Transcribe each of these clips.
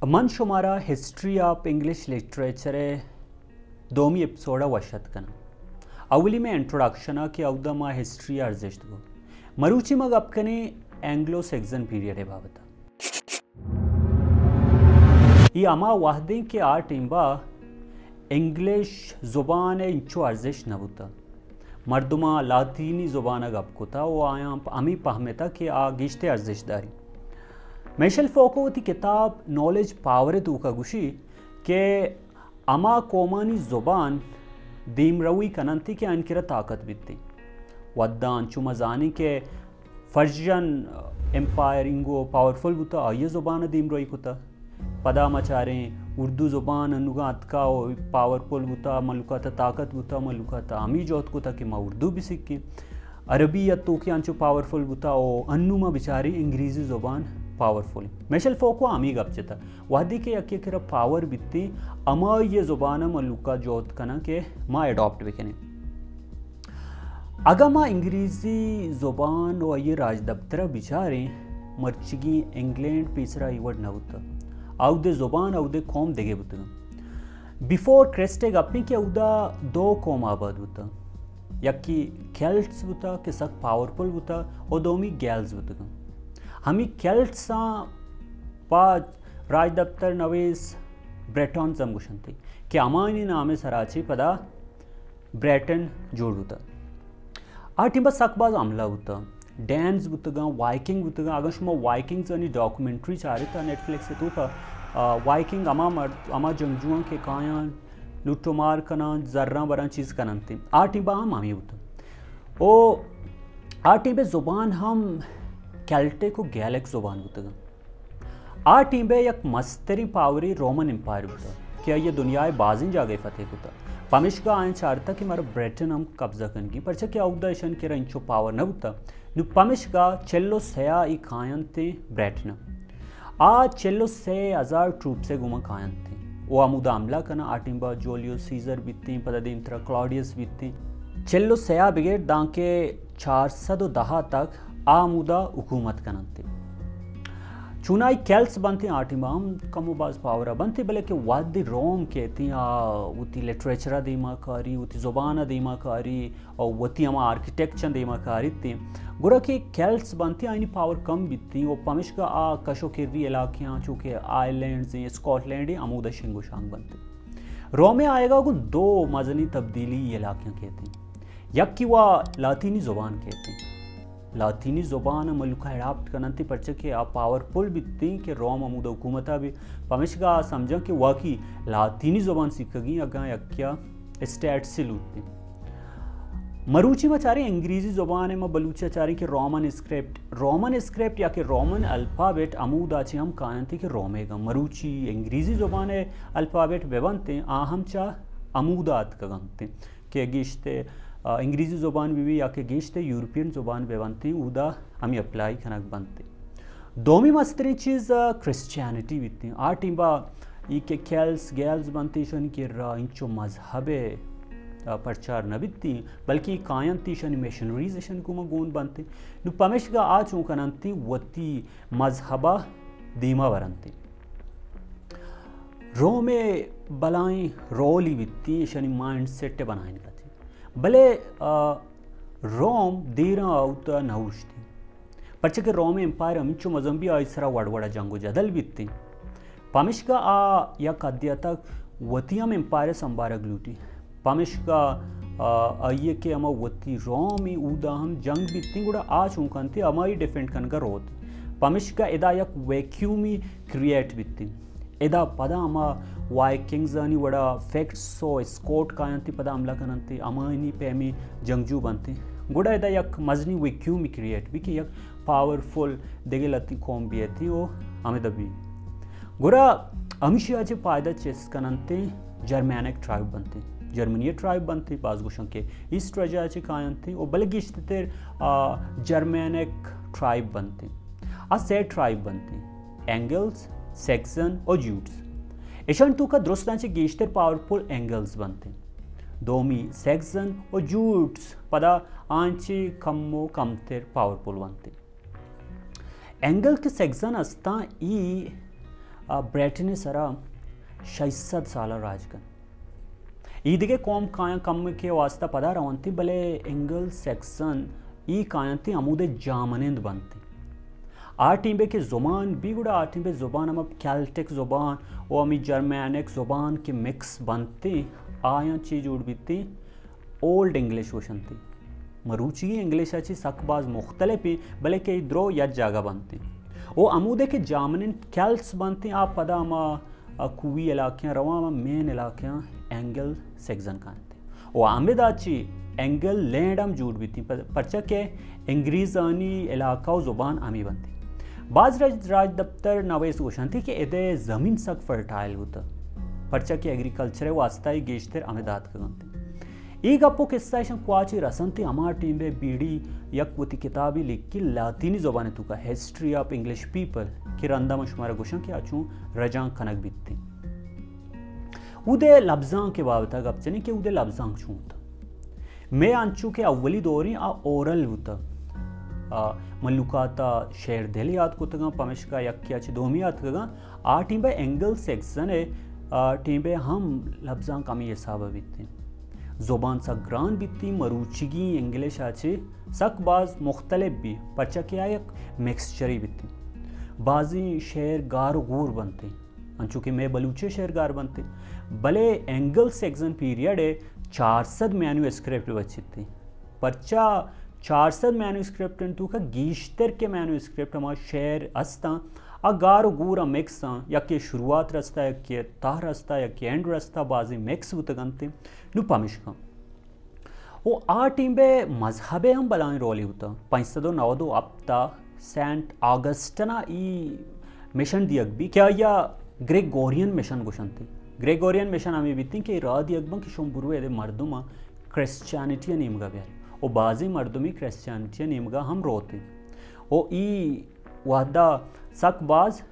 من شمارا history of English literature ءِ دومی ایپیسوڈ ءَ وش اتک کناں۔ اولی مئے انٹروڈکشن ءَ کہ اودا ما ہسٹری ءِ ارزشت گو۔ مروچی ما گپ کنیں اینگلو سیکسن پیریڈ ءِ بابت ءَ۔ اے ہما وہدیں کہ آ ٹیمبا انگلش زبان ءِ انچو ارزشت نہ بوتا۔ مردماں لاطینی زبان ءَ گپ کتا و آیاں پ-، ہمے پہمتا کہ آ گیشتر ارزشت داری۔ میشل فوکو وتی کتاب نالج پاور ءِ توکا گوشی کہ ہما قومانی زبان دیمروی کننتی کہ آیان کرا طاقت بیتی۔ وھداں انچو ما زانیں کہ پرشین امپائر انگو پاورفل بوتا، آئی ءِ زبان ءَ دیمروی کتا۔ پدا ما چاریں اردو زبان انوگاں اتکا و پاورفل بوتا، ملوکا تا طاقت بوتا، ملوکا تا ہمے جہد کتا کہ ما اردو بہ سکیں۔ عربی ات تو کہ انچو پاورفل بوتا و انو ما بچاریں انگریزی زبان پاورفل۔ میشل فوکو ہمے گپ جتا، وہدے کہ یکے کرا پاور بیتی، ہمائی ءِ زبان ءَ ملوکا جہد کناں کہ ما اڈاپٹ بکنیں۔ اگاں ما انگریزی زبان و آئی ءِ راجدپتر ءَ بچاریں، مرچیگیں انگلینڈ پیسرا اے وڑ نہ بوتگ۔ اودے زبان، اودے قوم دگہ بوتگ۔ بیفور کرسٹ ءِ گپیں کہ اودا دو قوم آباد بوتگ۔ یکی کیلٹس بوتگ کہ سک پاورفل بوتگ و دومی گیلز بوتگ۔ ہمے کیلٹساں پہ راجدپتر نویس بریٹونز ہم گوشنتی کہ ہمایانی نام ءِ سرا چہ پدا بریٹن جوڑ بوتا۔ آ ٹیمبا سک باز حملہ بوتا۔ ڈینز بوتگاں، وائکنگ بوتگاں۔ اگاں شما وائکنگزانی ڈاکومنٹری چارتا نیٹ فلکس ءِ توکا، آ، وائکنگ ہما مرد، ہما جنگجوآں کہ کایاں لٹ و مار کناں، زراں براں چیز کننت۔ آ ٹیمبا ہم ہمے بوتا۔ او آ ٹیمبا زبان ہم کیلٹک و گیلک زبان بوتگاں۔ آ ٹیمبا یک مستریں پاورے رومن امپائر بوتا کہ آئی ءَ دنیا ءِ بازیں جاگہے فتح کتا۔ پمشکا آیاں چارتا کہ مارا بریٹن ہم قبضہ کنگی، پرچا کہ اودا اشانی کرا انچو پاور نہ بوتا۔ نو پمشکا چل و سیا ای کاینتیں بریٹن ءَ۔ آ چل و سے ہزار ٹروپس ءِ گوما کاینتیں۔ او ہمودا حملہ کناں، آ ٹیمبا جولیوس سیزر بیتیں، پدا دیمترا کلاڈیس بیتیں۔ چل و سیا بگر دانکہ چار سد و دہ تک آ ہمودا حکومت کننت۔ چونائی کیلٹس بنتیں، آ ٹیمبا ہم کم و باز پاور ءَ بنتیں، بلے کہ وہدے روم کیتیں، آ وتی لٹریچر ءَ دیما کاری، وتی زبان ءَ دیما کاری، او وتی ہما آرکیٹیکچر دیما کاریتیں۔ گڑا کہ کیلٹس بنتیں، آیانی پاور کم بیتیں و پمشکا آ کش و کری علاقیاں، چو کہ آئرلینڈز ایں، اسکاٹ لینڈ ایں، ہمودا شنگ و شانگ بنتیں۔ روم ءِ آیگا گوں دو مزنیں تبدیلی علاقیاں کیتیں۔ یکی وا لاطینی زبان کیتیں۔ لاطینی زبان ءَ ملوک ءَ اڈاپٹ کننت، پرچا کہ آ پاورفل بیتیں کہ روم ہمودا حکومت ءَ بی، پمشکا آ سمجھاں کہ واقعی لاطینی زبان سیکھگی اگاں یکیا اسٹیٹس لوٹیں۔ مروچی ما چاریں انگریزی زبان ءَ، ما بلوچی ءَ چاریں کہ رومن اسکرپٹ، رومن اسکرپٹ یا کہ رومن الفابیٹ ہمودا چہ ہم کاینت کہ روم ءِ گاں۔ مروچی انگریزی زبان ءِ الفابیٹ بہ بنتیں، آ ہم چہ ہمودا اتکگنتیں۔ کہ گیشتر، آ، انگریزی زبان بہ بی یا کہ گیشتر یورپین زبان بہ بنتیں، اودا ہمے اپلائی کنگ بنتیں۔ دومی مستریں چیز، آ، کرسچیانٹی بیتیں۔ آ ٹیمبا ای کہ کیلٹس، گیلز بنتیں، ایشانی کرا انچو مذہب ءِ، آ، پرچار نہ بیتیں، بلکہ ای کاینت، ایشانی مشنریز ایشانی گوما گون بنتیں۔ نو پمشکا آ چون کننتیں، وتی مذہب ءَ دیما برنتیں۔ روم ءِ بلائیں رولی بیتیں ایشانی مائنڈ سیٹ ءِ بنائینگ ءَ تھی۔ بلے، آ، روم دیراں اودا نہ اوشتیں۔ پرچا کہ روم ءِ امپائر ہمینچو مزن بی، آئی سرا وڑ وڑا جنگ و جدل بیتیں۔ پمشکا آ یک حدے تک وتی ہم امپائر ءَ سنبارگ لوٹی۔ پمشکا، آ، آئی ءَ کہ ہما وتی روم ءَ اودا ہم جنگ بیتیں، گڑا آ چون کنتیں، ہمائی ڈیفینڈ کنگا روت۔ پمشکا ادا یک ویکیومی کریئیٹ بیتیں۔ ادا پدا ہما وائکنگزانی وڑا پکٹس و اسکاٹ کاینتیں، پدا حملہ کننتیں، ہمایانی پیمیں جنگجو بنتیں۔ گڑا ادا یک مزنیں ویکیومی کریئیٹ بی کہ یک پاورفل دگہ لہتیں قوم بیتیں و ہمدا بی۔ گڑا ہمیشی ءَ چہ فائدہ چست کننتیں، جرمینک ٹرائب بنتیں۔ جرمنی ءِ ٹرائب بنتیں، باز گوشاں کہ ایسٹ رجا ءَ چہ کاینتیں و بلے گیشتر، آ، جرمینک ٹرائب بنتیں۔ آ سے ٹرائب بنتیں، اینگلز، سیکسن و جوٹس۔ ایشانی توکا درستاں چہ گیشتر پاورفل اینگلز بنتیں۔ دومی سیکسن و جوٹس پدا آنچی کم و کمتر پاورفل بنتیں۔ اینگل کہ سیکسن استاں، ای آ بریٹن ءِ سرا شش سد سال ءَ راج کنت۔ ایدگہ قوم کایاں کمکے واسطہ پدا رونتی، بلے اینگل سیکسن ای کاینتی ہمودے جاہمنند بنتی۔ آ ٹیمبے کہ زبان بی گڑا آ ٹیمبے زبان ہما کیلٹک زبان و ہمی جرمینک زبان کہ مکس بنتی، آیاں چی جوڑ بیتی؟ اولڈ انگلش گوشنتی۔ مروچی انگلش ءَ چی سک باز مختلف ہیں، بلے کہ درو یک جاگہ بنتی۔ و ہمودے کہ جاہمنند کیلٹس بنتی، آ پدا ہما آ کوہی علاقیاں رواں، ہما مین علاقیاں اینگل سیکسن کاینتی۔ و ہمدا چی اینگل لینڈ ہم جوڑ بیتی، پر-، پرچا کہ انگریزانی علاقہ و زبان ہمی بنتی۔ باز راج، راج دپتر نویس گوشنتی کہ ادے زمین سک فرٹائل بوتا، پرچا کہ ایگریکلچر واسطہ ای گیشتر ہمدا اتکگنتی۔ ای گپ و قصہ اشاں کواچی رسنتی، ہما ٹیمبے بیڈی یک وتی کتابی لکھی لاطینی زبان توکا، ہسٹری آف انگلش پیپل، کہ رندا من شمارا گوشاں کہ آ چون رجانک کنگ بیتی۔ اودے لبزانک ءِ بابت ءَ گپ جنیں کہ اودے لبزانک چون بوتا۔ مئے انچو کہ اولی دوریں آ اورل بوتا۔ آ ملوکاتا شعر دل یاد کتگاں، پمشکا یکے ءَ چہ دومی آتکگاں۔ آ ٹیمبا اینگل سیکسن ءِ، آ ٹیمبے ہم لبزانک ہمے حساب ءَ بیتیں۔ زبان سک گران بیتیں، مروچیگی انگلش ءَ چہ سک باز مختلف بی، پرچا کہ آ یک مکسچرے بیتیں۔ بازیں شعر گار و گور بنتیں۔ انچو کہ مئے بلوچی شعر گار بنت، بلے اینگل سیکسن پیریڈ ءَ چار سد مینواسکرپٹ بچیت۔ پرچا چار سد مینواسکرپٹ انت؟ توکا گیشتر کہ مینواسکرپٹ ہما شعر استاں، آ گار و گور ءَ مکس آں، یکے شروعات رستا، یکے تہ رستا، یکے اینڈ رستا، بازیں مکس بوتگ انت۔ نو پمشکا و آ ٹیمبے مذہب ءِ ہم بلاہیں رولے بوتا۔ پنچ سد و نود و ہپت ءَ سینٹ آگسٹن ءَ ای مشن دیگ بی کہ آئی ءَ گریگورین مشن گوشنتی۔ گریگورین مشن ہمے بیتیں کہ راہ دیگ بن کہ شما برو ادے مردم ءَ کرسچینٹی ءِ نیمگا بیاری۔ و بازیں مردمی کرسچینٹی ءِ نیمگا ہم روتیں۔ و ای وہدا سک باز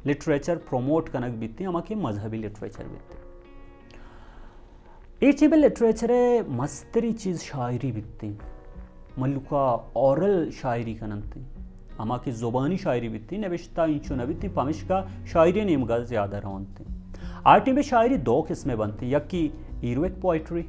لٹریچر پروموٹ کنگ بیتیں، ہما کہ مذہبی لٹریچر بیتیں۔ اے ٹیمبے لٹریچر ءِ مستریں چیز شاعری بیتیں۔ ملوکا اورل شاعری کننتیں۔ ہما کہ زبانی شاعری بیتیں، نبشتہ اینچو نہ بیتیں، پمشکا شاعری نیمگا زیادہ رونتیں۔ آ ٹیمبے شاعری دو قسمے بنتیں، یکی ہیروئک پوئٹری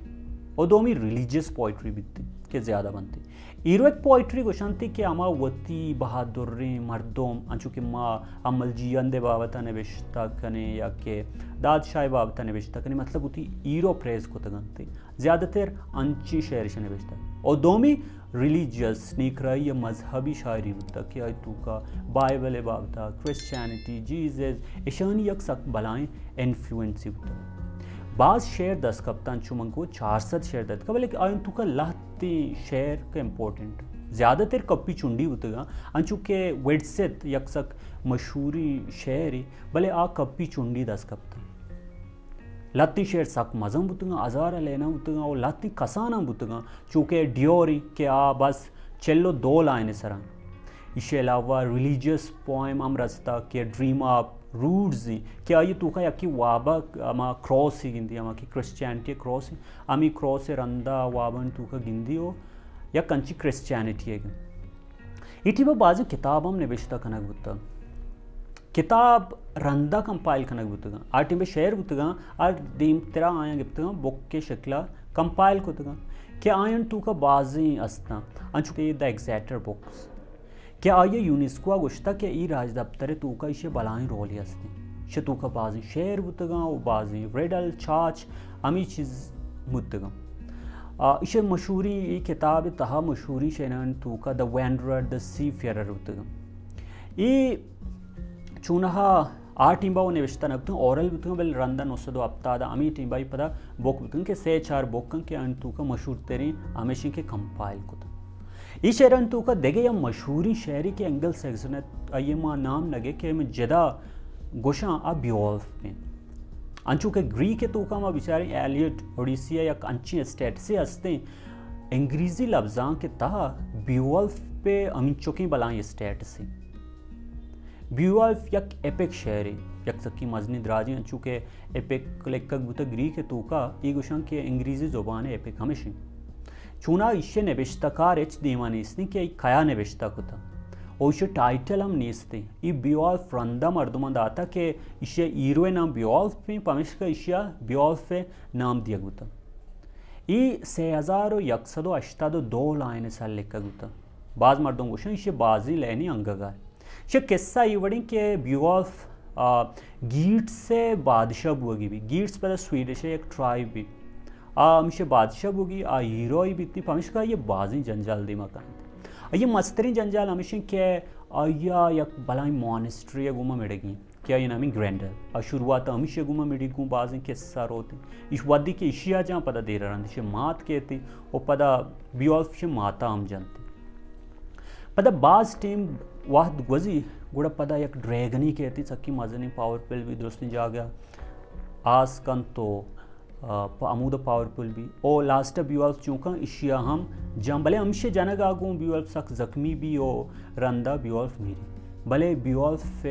و دومی ریلیجیس پوئٹری بیتیں کہ زیادہ بنتیں۔ ہیروئک پوئٹری گوشنتی کہ ہما وتی بہادریں مردم، انچو کہ ما امل جیئند ءِ بابت ءَ نبشتہ کنیں یا کہ دادشاہ ءِ بابت ءَ نبشتہ کنیں، مطلب وتی ہیرو پریز کتگ انت۔ زیادہ تر انچیں شعر اش نبشتہ۔ و دومی ریلیجیس، نیکرائی یا مذہبی شاعری بوتگ کہ آئی توکا بائبل ءِ بابت ءَ، کرسچینٹی، جیزس، اشانی یک سک بلاہیں انفلوئنسے بوتگ۔ باز شعر دست کپتاں، چو من گو چار سد شعر دست کپت، بلے کہ آیان توکا لہتیں شعر کہ امپورٹنٹ، زیادہ تر کپی چنڈی بوتگاں، انچو کہ وڈست یک سک مشہوریں شعرے، بلے آ کپی چنڈی دست کپتاں۔ لہتیں شعر سک مزن بوتگاں، ہزار لائناں بوتگاں و لہتیں کساناں بوتگاں، چو کہ ڈیوری کہ آ بس چل و دو لائن سرا۔ ایشی علاوہ ریلیجیس پوئم ہم رستا کہ ڈریم آف روڈز، کہ آئی توکا یکی وابا ہما کراس ہی گندی، ہما کہ کرسچینٹی کراس ہی، ہمی کراس رندا وابن توکا گندی و یک انچی کرسچینٹی ہے۔ ای ٹیمبا بازیں کتاب ہم نبشتہ کنگ بوتا۔ کتاب رندا کمپائل کنگ بوتگاں۔ آ ٹیمبے شعر بوتگاں، آ دیمترا آیاں گپتگاں، بک کے شکلا کمپائل کتگاں کہ آیان توکا بازیں استاں، انچو کہ دا ایگزیٹر بکس۔ کہ آئی ءَ یونیسکو ءَ گوشتگ کہ ای راجدپتر ءِ توکا ایشی ءِ بلاہیں رولے است انت۔ ایشی ءِ توکا بازیں شعر بوتگاں و بازیں ریڈل، چاچ، ہمے چیز بوتگاں۔ آ، ایشی ءِ مشہوریں، ای کتاب ءِ تہا مشہوریں شعرانی توکا The Wanderer، The Seafarer بوتگاں۔ ای چونہا آ ٹیمبا و نوشتہ نہ بوتگاں، اورل بوتگاں، بلے رندا نو سد و ہپتاد ءَ ہمے ٹیمبا ای پدا بک بوتگاں کہ سے چار بک انت کہ آیانی توکا مشہور ترین ہمیش انت کہ کمپائل کتگ۔ ای شعرانی توکا دگہ یک مشہوریں شعرے کہ اینگل سیکسن ات، آئی ءِ ما نام نہ گے کہ من جدا گوشاں، آ بیولف انت۔ انچو کہ گریک ءِ توکا ما بچاریں ایلیٹ، اوڈیسی ءَ یک انچیں اسٹیٹسے ہستیں، انگریزی لبزانک ءِ تہا بیولف پہ ہمینچکیں بلاہیں اسٹیٹسے۔ بیولف یک ایپک شعرے، یک سکیں مزنیں دراجیں، انچو کہ ایپک لکھگ بوتگ گریک ءِ توکا، ای گوشاں کہ انگریزی زبان ءِ ایپک ہمیش انت۔ چونا ایشی ءِ نبشتہ کار ہچ دیما نیست انت کہ ای کیا نبشتہ کتہ۔ او ایشی ٹائٹل ہم نیست۔ ای بیولف رندا مردمان داتا کہ ایشی ہیرو نام بیولف بی، پمیشکا ایشی بیولف نام دیگ بوتا۔ ای سہ ہزار و یک سد و ہشتاد و دو لائن سر لکھگ بوتا۔ باز مردم گوشن ایشی بازی لینی انگگار۔ چہ قصہ ای وڑیں کہ بیولف، آ، گیٹس ءِ بادشاہ بوگی بی۔ گیٹس پدا سویڈش ءِ یک ٹرائب بی۔ آ ہمیشہ بادشاہ بوگی، آ ہیروئی بیتی، پمیشکا یہ بازیں جنجال دیما کنت۔ آ یہ مستریں جنجال ہمیشہ کہ آیا یک بلائیں مانسٹری گوما مڑگی کہ آئی نامی گرینڈل۔ آ شروعات ہمیشہ گوما مڑی گوں بازیں قصہ روت۔ ایش ودی کہ ایشیا جان پدا دیر رند ایشی مات کیتی و پدا بیولف ایشی ماتا ہم جنتی۔ پدا باز ٹیم وہد گوزی، گڑا پدا یک ڈریگنی کیتی، سکی مزنیں پاورفل بی درستیں جاگہ آس کنت و، آ، پہ ہمودا پاورفل بی۔ او لاسٹ بیولف چونکا ایشیا ہم جان، بلے ہمشی جنگا گوں بیولف سک زخمی بی او رندا بیولف میری۔ بلے بیولف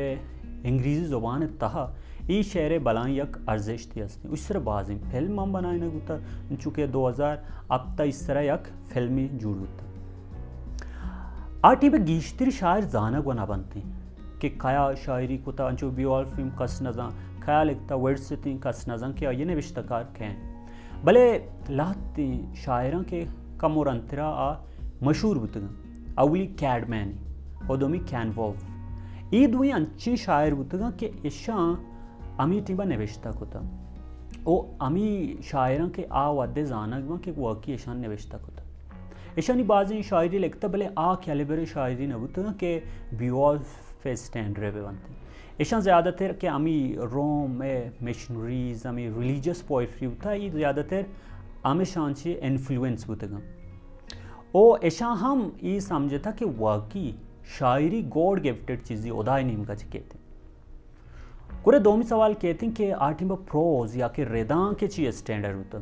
انگریزی زبان تہا ای شعر بلائیں یک ارزشتی است۔ اس طرح بازیں فلم ہم بنائینگ بوتا، چونکہ دو ہزار ہپت اس طرح یک فلمی جوڑ بوتا۔ آ ٹیم ءَ گیشتری شاعر زانگ و نہ بنتی کہ کیا شاعری کتا، انچو بیولف ہم کس نہ زان، کیا لکھتا، ورڈس تیں کس نہ زان کہ آئی نوشتہ کار کئے۔ بلے لہتیں شاعراں کہ کم و رندترا آ مشہور بوتگاں، اولی کیڈمین و دومی کین وولف، ای دوئیں انچیں شاعر بوتگاں کہ اشاں ہمی ٹیمبا نوشتہ کتا۔ او ہمی شاعراں کہ آ وھدے زانگ باں کہ واقعی اشان نوشتہ کتا۔ اشانی بازیں شاعری لکھتا، بلے آ کیلیبر شاعری نہ بوتگاں کہ بیولف اسٹینڈرڈ بہ بنت۔ اشان زیادہ تر کہ ہمی روم ءِ مشنریز، ہمی ریلیجس پوئٹری بوتا، ای زیادہ تر ہمشان چی انفلوئنس بوتگاں۔ او اشان ہم ای سمجھتا کہ واقعی شاعری گاڈ گفٹڈ چیزی، ہدائے نیمگا چہ کیت۔ گڑا دومی سوال کیت کہ آ ٹیمبا پروز یا کہ ردانک چی اسٹینڈرڈ بوتا؟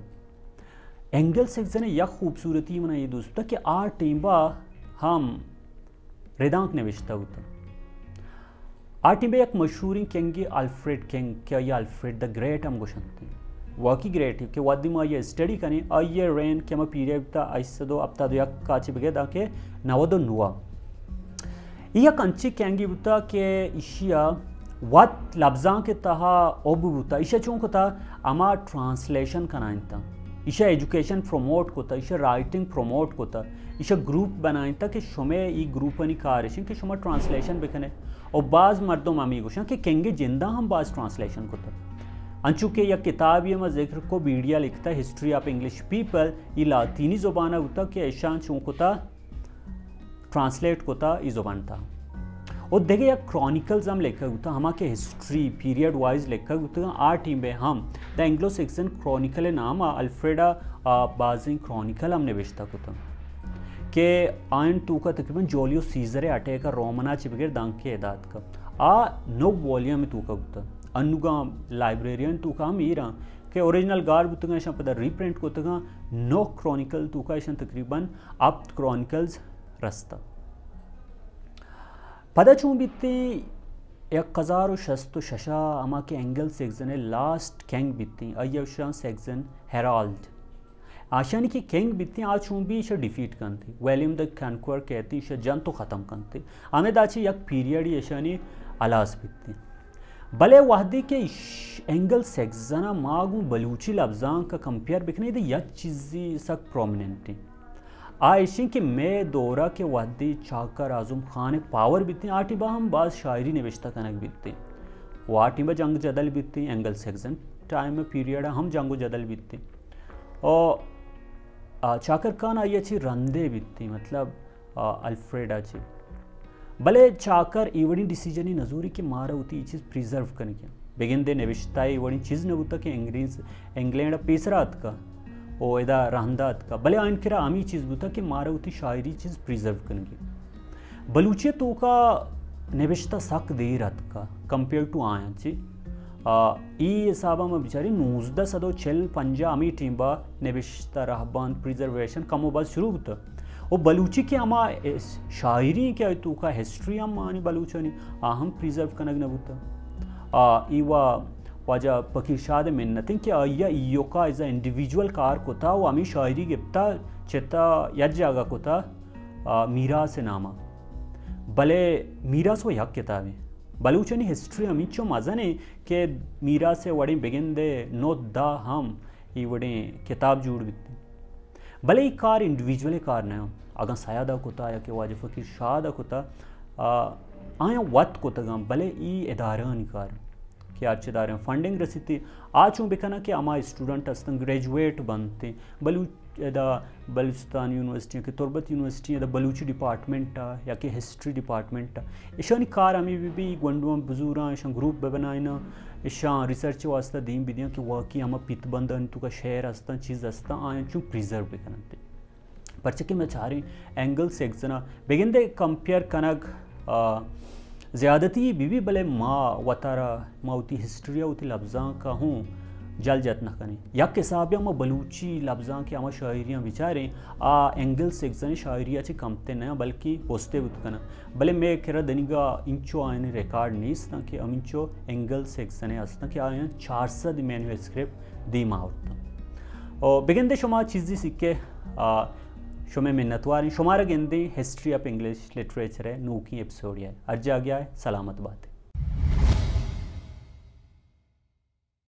اینگل سیکسن یک خوبصورتی منا یہ دوست بوتا کہ آ ٹیمبا ہم ردانک نوشتہ بوتا۔ آ ٹیمبا یک مشہوریں کنگے الفریڈ کنگ، کہ آئی الفریڈ دا گریٹ ہم گوشنت۔ واقعی گریٹ کہ وھدی ما یہ اسٹڈی کنیں، آئی رین کہ ہما پیریڈ تا ہشت سد و ہپتاد و یک کاچی بگے داں کہ نود و نو۔ ای یک انچیں کنگی بوتا کہ ایشیا وت لبزانک تہا حب بوتا، ایشا چون کتا، ہما ٹرانسلیشن کنائینتا، ایشا ایجوکیشن پروموٹ کتا، ایشا رائٹنگ پروموٹ کتا، ایشا گروپ بنائینتا کہ شمے ای گروپانی کارشن کہ شما ٹرانسلیشن بکنے۔ و باز مردم ہمی گوشن کہ کنگ جندا ہم باز ٹرانسلیشن کتا۔ انچو کہ یک کتابی ما ذکر کو، بیڈیا لکھتا، ہسٹری آف انگلش پیپل، ای لاطینی زبانہ بوتا کہ ایشان چون کتا، ٹرانسلیٹ کتا ای زبان تا۔ و دگہ یک کرانیکلز ہم لکھگ بوتا، ہما کہ ہسٹری پیریڈ وائز لکھگ بوتا، آ ٹیمبا ہم دا اینگلو سیکسن کرانیکل نام الفریڈا، آ، بازیں کرانیکل ہم نوشتہ کتا کہ آئین توکا تقریباً جولیو سیزر اٹیک رومنا چی بگر دانکہ اداد کا۔ آ نو والیوم توکا بوتا۔ انوگاں لائبریرین توکا ہم ایران کہ اوریجنل گار بوتگاں، اشان پدا ری پرنٹ کتگاں، نو کرانیکل توکا اشان تقریباً ہپت کرانیکلز رستا۔ پدا چون بیتیں، یک ہزار و شست و ششا ہما کہ اینگل سیکسن لاسٹ کنگ بیتیں، آئی اشان سیکسن ہیرالڈ۔ آشانی کہ کنگ بیتیں، آ چون بی ایشا ڈیفیٹ کنتی، ویلیم دا کنکور کہتی، ایشا جنت و ختم کنتی۔ ہمیں دا چہ یک پیریڈی اشانی ہلاس بیتیں۔ بلے وہدے کہ ایش-، اینگل سیکسن ءَ ما گوں بلوچی لبزانک ءَ کمپیئر بکنیں، ادا یک چیزے سک پرومیننٹ ایں۔ آ ایشیں کہ مئے دور ءَ کہ وہدے چاکر اعظم خان ءِ پاور بیتیں، آ ٹیمبا ہم باز شاعری نوشتہ کنگ بیتیں۔ و آ ٹیمبا جنگ جدل بیتیں، اینگل سیکسن ٹائم پیریڈ ءَ ہم جنگ و جدل بیتیں۔ و آ چاکر خان آئی ءَ چہ رندے بیتیں، مطلب، آ، الفریڈ ءَ چہ۔ بلے چاکر اے وڑیں ڈیسیژنے نہ زوری کہ مارا وتی اے چیز پریزرو کنگی انت۔ بگندے نبشتہ اے وڑیں چیز نہ بوتا کہ انگریز، انگلینڈ ءَ پیسرا اتکا و ادا رہندا اتکا۔ بلے آئین کرا ہمے چیز بوتا کہ مارا وتی شاعری چیز پریزرو کنگی۔ بلوچی توکا نبشتہ سک دیر اتکا کمپیئر ٹو آیاں چہ۔ آ، اے حسابا ما بچاریں نوزدہ سد و چل پنجاہ ہمے ٹیمبا نبشتہ، رہبند، پریزرویشن کم و باز شروع بوتا۔ و بلوچی کہ ہما اس-، شاعری کہ آئی توکا ہسٹری ہم آنی بلوچانی، آ ہم پریزرو کنگ نہ بوتا۔ آ، ای وا واجہ فقیر شاد منتیں کہ آئی ایوکا ایز اے انڈیویجول کار کتا و ہمے شاعری گپتا چتا یک جاگہ کتا، آ، میراث نامہ۔ بلے میراث و یک کتابے۔ بلوچانی ہسٹری ہمینچو مزن ایں کہ میراث ءِ وڑیں بگندے نو دہ ہم اے وڑیں کتاب جوڑ بیت۔ بلے اے کار انڈیویجول کار نہ ایں۔ اگاں سید ءَ کتا یا کہ واجہ فقیر شاد ءَ کتا، آ، آیاں وت کتگاں، بلے اے ادارہانی کار کہ ہرچ ادارہ فنڈنگ رسیتے، آ چون بکناں کہ ہما اسٹوڈنٹ ہستن گریجویٹ بنت، بلوچ ادا بلوچستان یونیورسٹی کہ تربت یونیورسٹی ادا بلوچی ڈپارٹمنٹ ءَ یا کہ ہسٹری ڈپارٹمنٹ ءَ، اشانی کار ہمے بہ بی گونڈواں بزوراں، اشاں گروپ بہ بنائیناں، اشاں ریسرچ واسطہ دیم بدیاں کہ واقعی ہما پیت بندانی توکا شعر ہستاں، چیز ہستاں، آیاں چون پریزرو بکننت۔ پرچہ کہ ما چاریں اینگل سیکسن ءَ بگندے کمپیئر کنگ، آ، زیادتی بہ بی، بلے ما وتارا، ما وتی ہسٹری ءَ وتی لبزانک ءَ ہوں جل جت نہ کنیں۔ یک حسابے ءَ ما بلوچی لبزانک ءِ ہما شاعریاں بچاریں، آ اینگل سیکسن شاعری ءَ چہ کمتر نہ ایں، بلکہ پوستے بوت کناں۔ بلے مئے کرا دنیگا انچو آیانی ریکارڈ نیست کہ ہمینچو اینگل سیکسن ہستاں کہ آیاں چار سد مینواسکرپٹ دیم آورتاں۔ او بگندے شما چیزی سکے، آ، شمئے منتواریں۔ شمارا گندیں ہسٹری آف انگلش لٹریچر ءِ نوکیں ایپیسوڈے ءَ۔ ہر جاگہ ءَ سلامت بات۔